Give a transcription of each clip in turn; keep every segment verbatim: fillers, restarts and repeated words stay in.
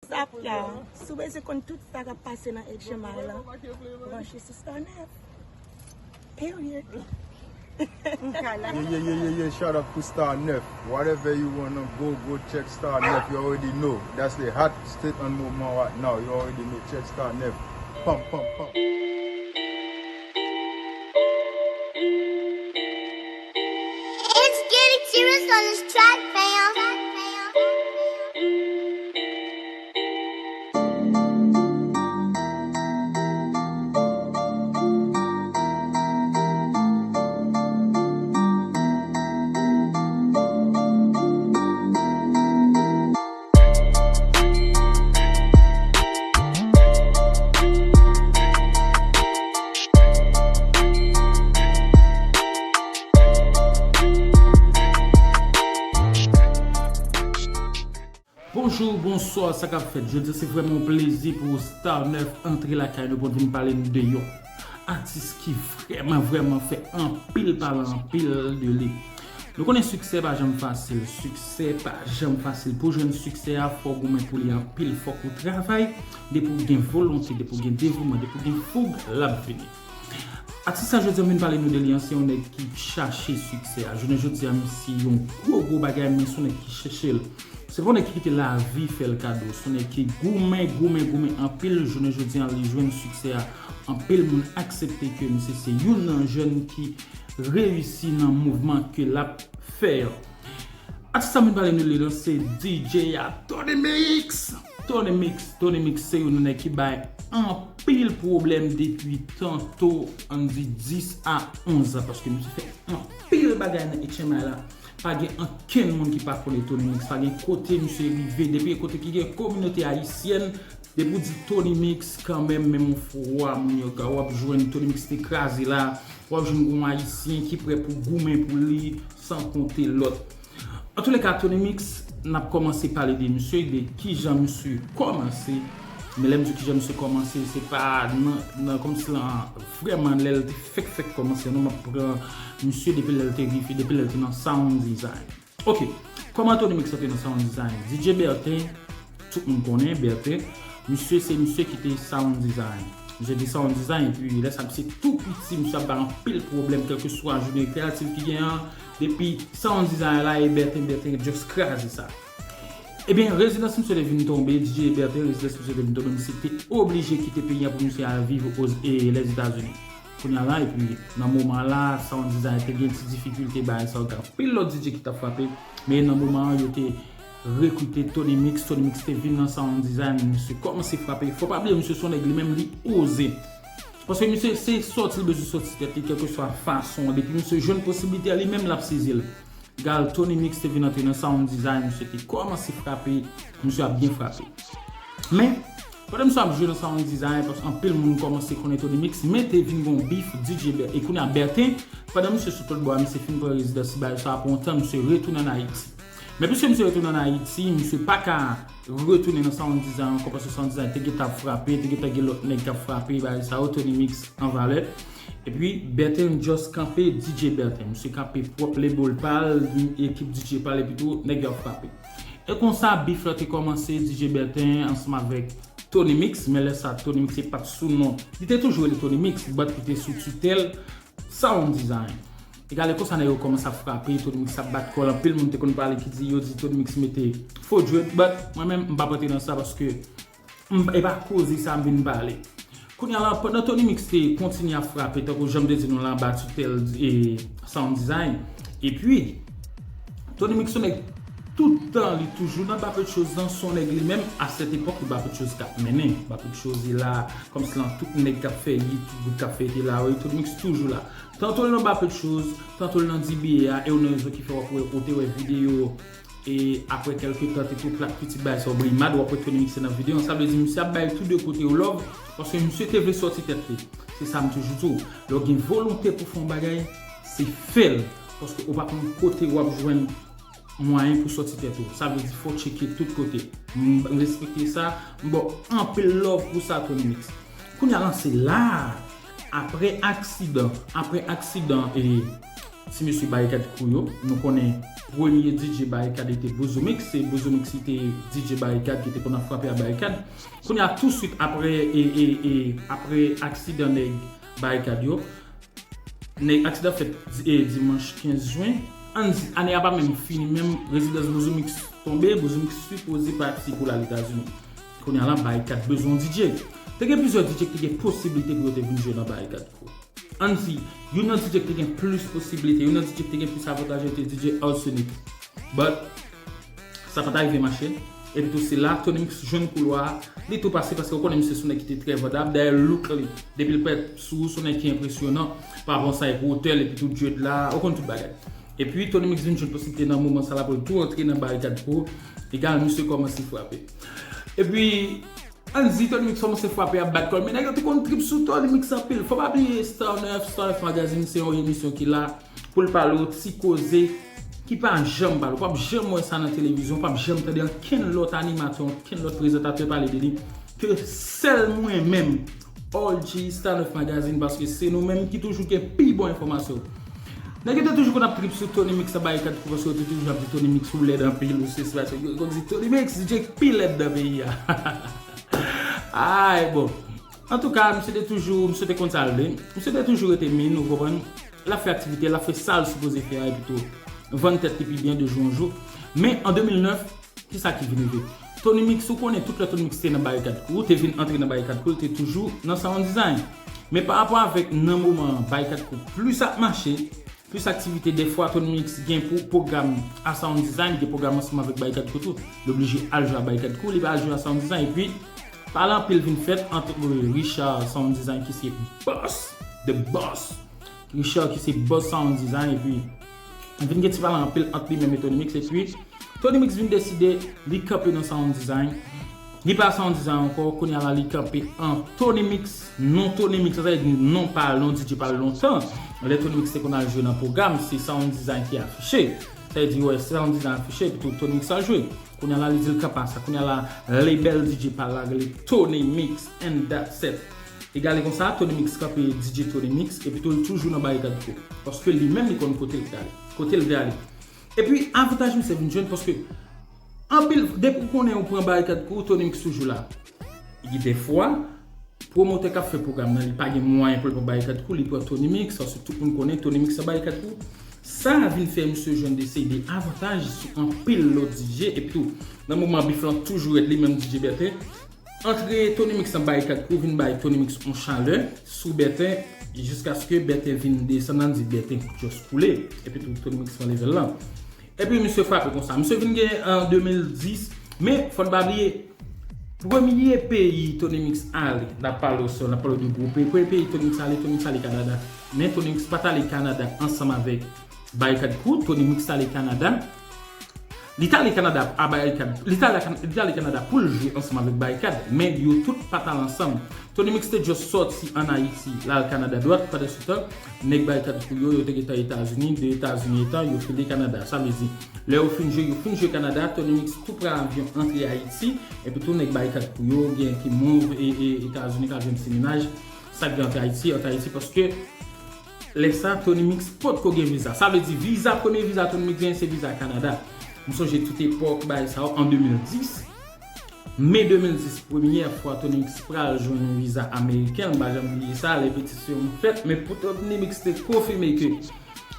Stop, y'all. Si w bezwen konn tout sa k ap pase nan H M I la, branche sou Star nèf. Period. Yeah, yeah, yeah, yeah, yeah. Shout out to Star nèf. Whatever you wanna go, go check Star nèf. You already know. That's the hottest hit on moment right now. You already know. Check Star nèf. Pam, pam, pam. It's getting serious on this track, fam. Bonjou, bonswa, sa k ap fèt? Jodi a se vrèman yon plezi pou Star nèf antre lakay nou pou l vin pale nou de yon atis ki vrèman, vrèman fè anpil pale anpil de li. Nou konnen siksè pa janm fasil, siksè pa janm fasil. Pou jwenn siksè a, fò w goumen pou li anpil, fòk ou travay, depi w gen volonte, depi w gen devouman, depi w gen foug, l ap vini. Atis sa jodi a m vin pale nou de li an, se yon nèg ki chache siksè a. Jounen jodi a, misye yon gwo, gwo bagay, men se yon nèg ki chèche l. Se pa yon nèg ki kite lavi fè l kado, se yon nèg ki goumen, goumen, goumen anpil. Jounen jodi a, li jwenn siksè a. Anpil moun aksepte ke misye se youn nan jèn ki reyisi nan mouvman ke l ap fè yo. Atis sa m vin pale nou li lan se D J a Tony Mix. Tony Mix, Tony Mix se youn nan nèg ki bay anpil pwoblèm depi tanto, ann di dis a onz an, paske misye fè anpil bagay nan H M I la. Pa gen ankenn moun ki pa konnen Tony Mix, pa gen kote misye rive, depi e kote ki gen kominote ayisyèn, depi w di Tony Mix, kanmenm, menm yon fwa, moun yo ka, w ap jwenn Tony Mix te kraze la, w ap jwenn yon ayisyen ki prè pou goumen pou li, san konte lòt. Antouleka, Tony Mix, n ap kòmanse pale de misye, de kijan misye kòmanse. Men lè m di kijan misye kòmanse, se pa nan, nan kòmsi lan vrèman lè l te fèk, fèk kòmanse, non, m ap pran misye depi lè l te rive, depi lè l te nan sound design. Ok, kòman Tony Mix antre nan sound design? D J Bertin, tout moun konnen Bertin. Misye se misye ki te sound design. Misye te sound design, epi lè sa misye tou piti, misye ap bay anpil pwoblèm, kèlkeswa jounen kreyatif ki gen an, depi sound design la, e Bertin, Bertin just kraze sa. Ebyen, rezidans misye te vin tonbe, D J Bertin, rezidans misye te vin tonbe, misye te oblije kite peyi a pou misye al viv Oz-, e, Lèzetazini. Kounye a la, epi nan moman la, sound design te gen ti difikilte, bagay sa yo, gen anpil lòt D J ki t ap frape, men nan moman an, yo te rekrite Tony Mix, Tony Mix te vin nan sound design, misye kòmanse frape. Fò pa bliye, misye se yon nèg li menm, li oze. Paske misye se sòti l bezwen sòti tèt li, kèlkeswa fason, depi misye jwenn posiblite a, li menm l ap sezi l. Gal Tony Mix te vin antre nan sound design, misye te kòmanse frape, misye ap byen frape. Men, pandan misye ap jwe nan sound design, paske anpil moun kòmanse konnen Tony Mix, men te vin gon bif D J Ber-, e kounye a Bertin, pandan misye sot lòt bò a, misye fin pran rezidans bagay sa pou yon tan, misye retounen ann Ayiti. Men piske misye retounen ann Ayiti, misye pa ka retounen nan sound design ankò, paske sound design te gentan ap frape, te gentan gen lòt nèg k ap frape, bagay sa yo, Tony Mix an valè. Epi, Bertin just kanpe D J Bertin. Misye kanpe pwòp label pa l, ekip D J pa l, epi tou, nèg yo ap frape. E konsa, bif la te kòmanse, D J Bertin ansanm avèk Tony Mix, men lè sa, Tony Mix se pa t sou non. Li te toujou rele Tony Mix, but li te sou titèl Sound Design. Egal, e konsa nèg yo kòmanse ap frape, Tony Mix ap bat kò l. Anpil moun te konn pale ki di, yo di Tony Mix mete fo dread, but mwen menm, m p ap rantre nan sa paske m, e pa koze sa m vin pale. Kounye a la, pandan Tony Mix te kontinye ap frape, tankou jan m te di nou la, anba titèl, e, Sound Design, epi, Tony Mix se yon nèg tout tan, li toujou nan Bapetchoz lan, se yon nèg li menm, a sèt epòk, li Bapetchoz k ap mennen. Bapetchoz, li la, kòmsi lan tout nèg k ap fè hit, tout gwoup k ap fè hit, li la, wi, Tony Mix toujou la. Tanto l nan Bapetchoz, tanto l nan D B A a, e youn nan rezon ki fè w ap wè, ou te wè videyo, e apre kèlke tan, te tou plak pitit bagay sa, w brimad, w ap wè Tony Mix nan videyo, sa vle di misye ap bay tou de kote yo love, paske misye te vle sòti tèt li. Se sa m toujou di w, lè w gen volonte pou fè yon bagay, se fè l, paske ou pa konn kote w ap jwenn mwayen pou sòti tèt ou. Sa vle di fò w tcheke tout kote. M respekte sa, m ba w anpil love pou sa, Tony Mix. Kounye a la, se la, apre aksidan, apre aksidan, e, ti mesye Barikad Crew yo. Nou konnen premye D J Barikad te Bouzou Mix, se Bouzou Mix ki te D J Barikad ki te konn ap frape a Barikad. Kounye a touswit apre e, e, e, apre aksidan nèg Barikad yo, nèg aksidan fèt e, dimanch kenz jen, ann di ane a pa menm fini menm, rezidans Bouzou Mix tonbe, Bouzou Mix sipoze pati pou l al Etazini. Kounye a la Barikad bezwen yon D J. Te gen plizyè D J ki te gen posiblite pou yo te vin jwe nan Barikad Crew. Ann di, youn nan D J ki te gen plis posiblite, youn nan D J ki te gen plis avantaj, te D J Arsenic. But, sa pa t arive mache. Epi tou, se la, Tony Mix jwenn koulwa a, li tou pase paske ou konnen misye se yon nèg ki te trè vandab. Dayè, look li, depi l parèt sou ou, se yon nèg ki enpresyonan pa rapò ansanm ak wotè l, epi tou dread la, ou konn tout bagay. Epi, Tony Mix vin jwenn posiblite nan moman sa la pou l tou antre nan Barikad Crew. Egal, misye kòmanse frape. Epi, Ann di Tony Mix kòmanse frape ap bat kò l, men nèg yo te konn trip sou Tony Mix anpil. Fò pa bliye Star nèf, Star nèf Magazine se yon emisyon ki la pou l pale w ti koze ki pa janm pale. Ou p ap janm wè sa nan televizyon, ou p ap janm tande ankenn lòt animatè, ankenn lòt prezantatè pale de li ke sèl mwen menm, O G Star nèf Magazine, paske se nou menm ki toujou gen pi bon enfòmasyon. Nèg yo te toujou konn ap trip sou Tony Mix nan Barikad Crew, paske yo te toujou ap di Tony Mix ou lèd anpil, ou sesi, sa, yo konn di Tony Mix, D J k pi lèd nan peyi a. Ay, bon. Antouka, misye te toujou, misye te konn sa l vle. Misye te toujou rete min, ou konprann? L ap fè aktivite, l ap fè sa l sipoze fè a, epi tou vann tèt li pi byen de jou an jou. Men, an de mil nèf, kisa ki vin rive? Tony Mix, ou konnen, tout lè Tony Mix te nan Barikad Crew, te vin antre nan Barikad Crew, li te toujou nan sound design. Men pa rapò avèk nan moman an, Barikad Crew plis ap mache, plis aktivite, dèfwa Tony Mix gen pou pwogram a sound design, li gen pwogram ansanm avèk Barikad Crew tou. Li oblije al jwe a Barikad Crew, li pa al jwe a sound design. Epi, pale anpil vin fèt ant Richard sound design ki se boss, the boss. Richard ki se boss sound design, epi vin gen ti pale anpil ant li menm e Tony Mix, epi Tony Mix vin deside li kanpe nan sound design. Li pa sound design ankò, kounye a la li kanpe an Tony Mix, non Tony Mix, sa vle di non pa l, non D J pa l lontan. Lè Tony Mix te konn al jwe nan pwogram, se sound design ki afiche. Sa vle di, wè, sound design afiche, epi tou Tony Mix al jwe. Kounye a la, li di l kanpe a sa. Kounye a la, label D J pa l la rele Tony Mix and that's it. Egale konsa, Tony Mix kanpe D J Tony Mix, epi tou li toujou nan Barikad Crew. Paske li menm, li konn kote l vle ale. Kote l vle ale. Epi, avantaj misye vin jwenn, paske anpil, depi w konnen ou pran Barikad Crew, Tony Mix toujou la. Gen dèfwa, pwomotè k ap fè pwogram nan, li pa gen mwayen pou l pran Barikad Crew, li pran Tony Mix, paske tout moun konnen Tony Mix nan Barikad Crew. Sa vin fè misye jwenn de seri de avantaj sou anpil lòt D J, epi tou, nan moman bif lan toujou rete li menm D J Bertin. Antre Tony Mix nan Barikad Crew vin bay Tony Mix yon chalè sou Bertin, jiskaske Bertin vin desann, ann di Bertin just koule, epi tou Tony Mix pran level lan. Epi misye frape konsa. Misye vin gen an de mil dis, men fò n pa bliye, premye peyi Tony Mix ale, n ap pale w sè, n ap pale w de gwo peyi. Premye peyi Tony Mix ale, Tony Mix ale Kanada. Men Tony Mix pa t ale Kanada ansanm avèk Barikad Crew, Tony Mix t ale Kanada. Li t ale Kanada a Barikad, li t ale, li t ale Kanada pou l jwe ansanm avèk Barikad, men yo tout pa t al ansanm. Tony Mix te just sòti ann Ayiti, l al Kanada dwat, pandansetan, nèg Barikad Crew yo, yo te gentan Etazini, de Etazini etan, yo file Kanada. Sa vle di, lè yo fin jwe, yo fin jwe Kanada, Tony Mix tou pran avyon antre Ayiti, epi tou nèg Barikad Crew yo, gen ki move e, e Etazini, k al jwenn ti mennaj, sa k vle antre Ayiti, antre Ayiti, paske lè sa, Tony Mix potko gen viza. Sa vle di, viza, premye viza Tony Mix genyen, se viza Kanada. M sonje tout epòk, bagay sa yo, an de mil dis. Me de mil dis, premyè fwa Tony Mix pral jwenn yon viza ameriken, m pa janm bliye sa, lè petisyon an fèt, men pou Tony Mix te konfime ke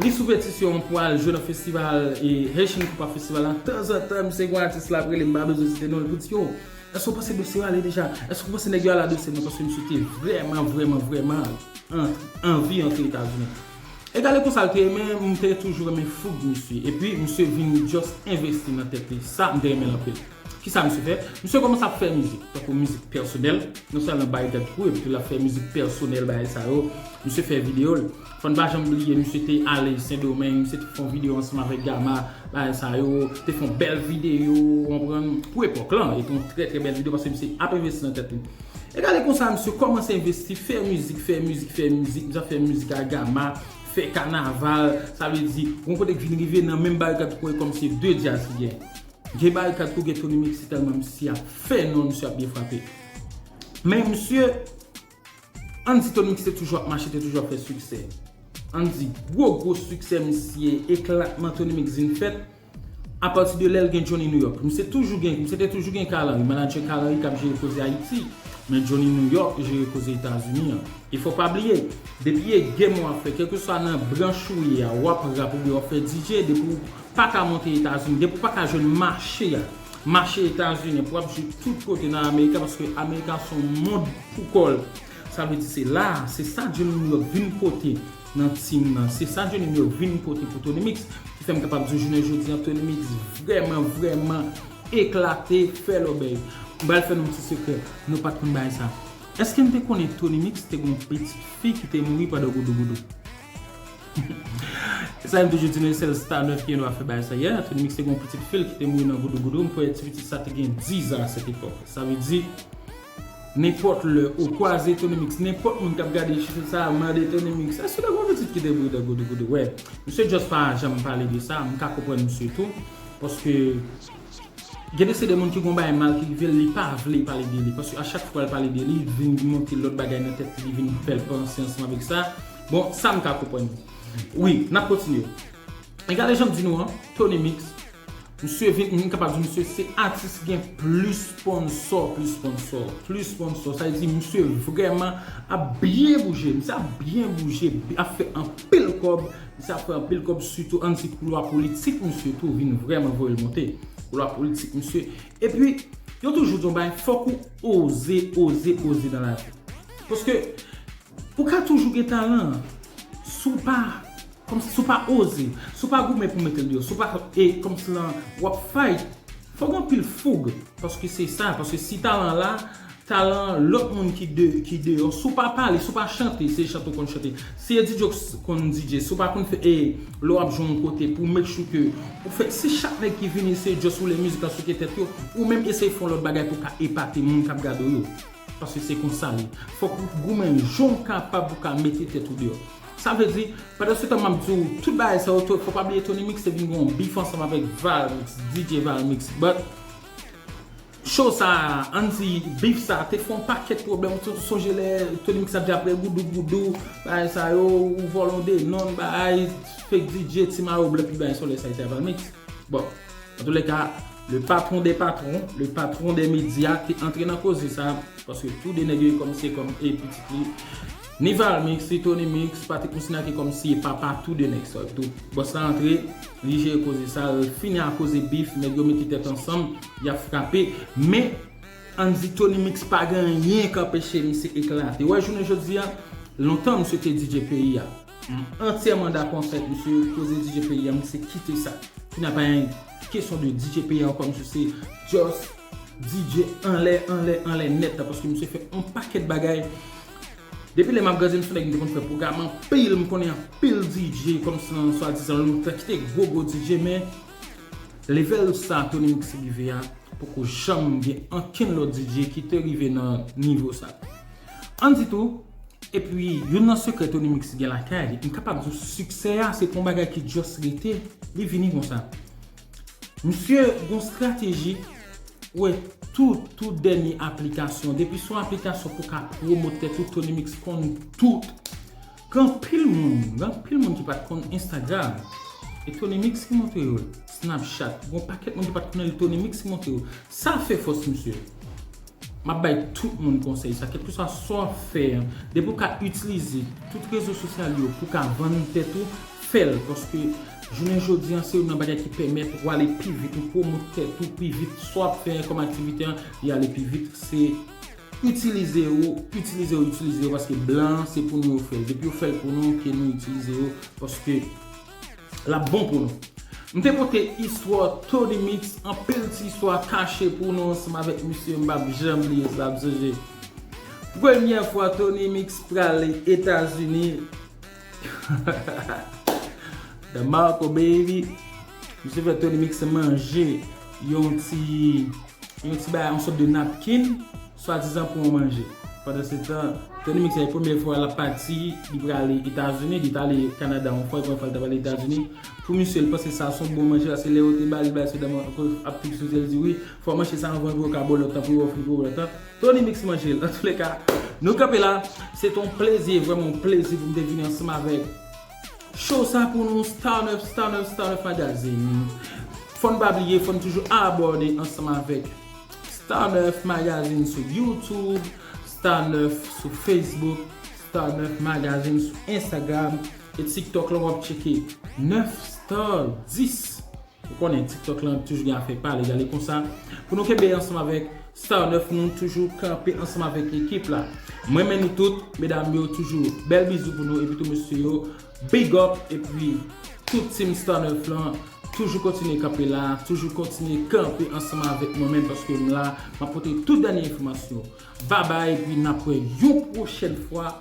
li sou petisyon an pou al jwe nan festival, e Haitian Compas Festival la, tanzantan, misye gen yon atis l ap rele, m pa bezwen site non l, pou di, yo, èske w panse dosye yo ale deja? Èske w panse nèg yo ale a dosye? Non, paske misye te vrèman, vrèman, vrèman an, anvi antre Etazini. Egale konsa l te ye, men m te toujou renmen foug misye. Epi, misye vin just envesti nan tèt li. Sa, m te renmen l anpil. Kisa misye fè? Misye kòmanse ap fè mizik, tankou mizik pèsonèl, non sèlman Barikad Crew, epi tou l ap fè mizik pèsonèl, bagay sa yo. Misye fè videyo l. Fò n pa janm bliye, misye te ale Sendomeng, misye te fè yon videyo ansanm avèk Gama, bagay sa yo, te fè yon bèl videyo, ou konprann, pou epòk lan, e te yon trè, trè bèl videyo, paske misye ap envesti nan tèt li. Egale konsa, misye kòmanse envesti, fè mizik, fè mizik, fè mizik, misye ap fè mizik a Gama, fè kanaval, sa vle di, gon kote k vin rive nan menm Barikad Crew, e kòmsi de djaz ki gen. Gen Barikad Crew, gen Tony Mix, se tèlman misye ap fè non, misye ap byen frape. Men misye, ann di Tony Mix te toujou ap mache, te toujou ap fè siksè. ann di, gwo gwo siksè misye, eklatman Tony Mix vin fèt, apati de lè l gen Johnny New York. Misye toujou gen, misye te toujou gen Carl Henry, manadjè Carl Henry k ap jere koze Ayiti, men Johnny New York jere koze Etazini an. E fò pa bliye, depi e game w ap fè, kèlkeswa nan branch ou ye a, w ap rap oubyen w ap fè D J, depi w pa ka monte Etazini, depi w pa ka jwenn mache a, mache Etazini, pou w ap jwe tout kote nan Amerika, paske Amerika se yon mond pou kò l. Sa vle di se la, se sa Johnny New York vin pote nan team nan, se sa Johnny New York vin pote pou Tony Mix, ki fè m kapab di jounen jodi an Tony Mix vrèman, vrèman eklate, fè lòbèy. M pral fè nou yon ti sekrè, nou pa t konn bagay sa. Èske n te konnen Tony Mix te gen yon pitit fi ki te mouri pandan goudougoudou? Sa m toujou di nou, sèl Star Neuf ki gen dwa fè bagay sa. Yeah, Tony Mix te gen yon pitit fi l ki te mouri nan goudougoudou. M kwè ti pitit sa te gen diz an a sèt epòk. Sa vle di, nenpòt lè ou kwaze Tony Mix, nenpòt moun k ap gade chif sa a, mande Tony Mix, èske w te gen yon pitit ki te mouri nan goudougoudou? Wè, misye just pa janm pale de sa, m ka konprann misye tou, paske gen de se de moun ki gon bagay mal ki rive l, li pa vle pale de li, paske a chak fwa l pale de li, vin monte lòt bagay nan tèt li, vin fè l panse ansanm avèk sa. Bon, sa m ka konprann. Wi, n ap kontinye. E gade jan m di nou an, Tony Mix, misye vin, m kapab di misye se atis ki gen plis sponsò, plis sponsò, plis sponsò. Sa vle di misye vrèman ap byen bouje, misye ap byen bouje, ap fè anpil kòb, misye ap fè anpil kòb, sitou ann di koulwa politik misye tou vin vrèman voye l monte. Koulwa politik misye. Epi, yo toujou di yon bagay, fòk ou oze, oze, oze nan lavi. Paske, ou ka toujou gen talan, si w pa, kòmsi, si w pa oze, si w pa goumen pou mete l deyò, si w pa, e kòmsi lan, w ap fight, fòk gen anpil foug, paske se sa, paske si talan la, talan lòt moun ki de, ki deyò, si w pa pale, si w pa chante, se chante w konn chante, si e D J w konn D J, si w pa konn fè, e lè w ap jwe yon kote pou make sure ke ou fè, si chak nèg ki vini se just woule mizik la sou tèt yo, ou menm eseye fè yon lòt bagay pou w ka epate moun k ap gade w yo. Paske se konsa li. Fòk ou goumen jan w kapab pou w ka mete tèt ou deyò. Sa vle di, pandan se tan m ap di w tout bagay sa yo, fò pa bliye Tony Mix te vin gen yon bif ansanm avèk Valmix, D J Valmix. But, show sa a, ann di, bif sa a, te fè yon pakèt pwoblèm. Ou sonje lè Tony Mix ap di apre goudou goudou, bagay sa yo, ou vòlò de non, bagay, fake D J, ti mayo blan, pi bagay sou lè sa a, te a Valmix. Bon, antoulèka, le patron des patrons, le patron des médias te antre nan koze sa, paske tou de nèg yo kòmsi kòm e pitit li. Ni Valmix, ni Tony Mix, Patrick Moussina ki kòmsi e papa tou de nèg sa yo. Tou bòs la antre, li jere koze sa, l fini a koze bif, nèg yo mete tèt ansanm, y ap frape. Men, ann di Tony Mix pa gen anyen k anpeche misye eklate. Wè, jounen jodi a, lontan misye te D J peyi a. M antyèman dakò ansanm misye, koze D J peyi a, misye kite sa. Kounye a pa gen kesyon de D J peyi a ankò, misye se just D J anlè, anlè, anlè nèt la, paske misye fè yon pakèt bagay. Depi lè m ap grandi, m se nèg m te konn fè pwogram anpil, m konnen anpil D J, kòmsi nan swadizan lontan, ki te gwo, gwo D J, men level sa Tony Mix rive a, poko janm gen ankenn lòt D J ki te rive nan nivo sa. Ann di tou, epi youn nan sekrè Tony Mix gen lakay li, m kapab di w siksè a, se pa yon bagay ki just rete, li vini konsa. Misye gon strateji, wè, tout, tout dènye aplikasyon. Depi se yon aplikasyon pou ka pwomot tèt ou, Tony Mix konn tout. Gen anpil moun, gen anpil moun ki pa t konn Instagram. E Tony Mix ki montre yo l. Snapchat. Gon pakèt moun ki pa t konnen l, Tony Mix ki montre yo l. Sa fè fòs misye. M ap bay tout moun konsèy sa, kèlkeswa sa w ap fè an, depi w ka itilize tout rezo sosyal yo pou w ka vann tèt ou, fè l, paske jounen jodi an, se youn nan bagay ki pèmèt ou ale pi vit, ou pwomot tèt ou pi vit, sa w ap fè kòm aktivite an, li ale pi vit, se itilize yo, itilize yo, itilize yo, paske blan an, se pou nou yo fè l. Depi yo fè l pou nou, ke nou itilize yo, paske l ap bon pou nou. M te pote istwa Tony Mix, anpil ti istwa kache pou nou ansanm avèk misye, m p ap janm bliye sa, m sonje. Premyè fwa Tony Mix prale Etazini. The Marco Baby. Misye fè Tony Mix manje yon ti yon ti bagay, yon sòt de napkin, swadizan pou yon manje. Pandan se tan, Tony Mix se premyè fwa l ap pati, li prale Etazini, li t ale Kanada yon fwa, premyè fwa li t ap ale Etazini. Pou misye, li panse sa se yon bon manje, paske lè yo te ba li bagay swadizan ap pik sou zye, li di wi, fò w manje sa anvan pou yo ka ba w lòt tan, pou yo ofri pou w lòt tan. Tony Mix manje l. Antoulèka, nou kanpe la, se te yon plezi, vrèman yon plezi pou m te vini ansanm avèk Show sa pou nou, Star nèf, Star nèf, Star nèf Magazine. Fò n pa bliye, fò n toujou abòne ansanm avèk Star nèf Magazine sou YouTube, Star nèf sou Facebook, Star nèf Magazine sou Instagram, e TikTok lan w ap tcheke nèf Star dis. Ou konnen TikTok lan toujou gen afè pale, gade konsa. Pou nou kenbe ansanm avèk Star nèf, nou toujou kanpe ansanm avèk ekip la. Mwen men nou tout, medam yo toujou bèl bizou pou nou, epi tou mesye yo, big up, epi tout team Star nèf lan, toujou kontinye kanpe la, toujou kontinye kanpe ansanm avèk mwen menm, paske m la, m ap pote tout dènye enfòmasyon. Babay, epi n ap wè yon pwochèn fwa.